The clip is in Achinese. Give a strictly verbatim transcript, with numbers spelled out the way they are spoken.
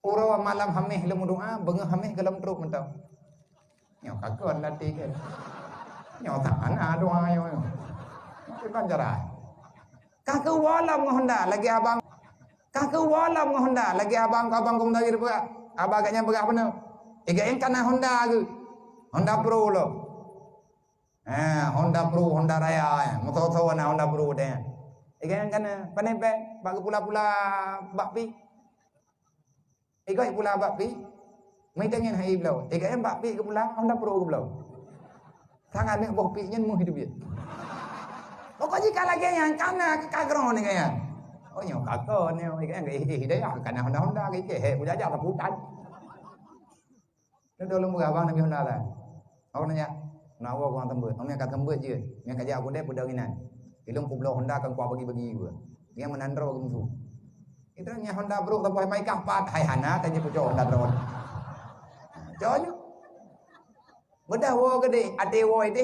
Uroe malam Hameh lôn meudoa, beungoh Hameh goh lom trok mantong. Nyoe ka kon lati ke. Nyoe tak hana doa nyoe. Nyoe kan cara. Ka keuwoe lom ngon Honda lagèe abang. Ka keuwoe lom ngon Honda lagèe abang, abang Komando jih peugah. Abang agaknya peugah beuna. Iga yang kana Honda ke. Honda Pro lo. Ha, Honda Pro, Honda Raya. Moto-moto na Honda Pro deh. Iga yang kana. Pandai pe, bak geupula-pula bak pi. Igoe pula bak pi, meuitangen hai bloe. Igoe bak pi geupula, Honda Pro geubloe. Tangan nek boh pi nyan muh hidup dia. Pokok jika lagi yang kana ke kagro ni kan. Oh nyoh kakak ni, igoe eh eh dah ya kana Honda Honda ke ke he udah aja rebutan. Ni dulu murah bang Nabi Honda lah. Awak nanya, nak awak orang tembus. Kami akan tembus je. Yang kajak aku deh pedang inan. Ilung kubloe Honda kan kuah bagi-bagi juga. Dia menandro ke musuh. Itu nya Honda bro sampai mai kah pat hai hana tanya kucok Honda drone. Coba. Mudah wo gede, ade wo ide.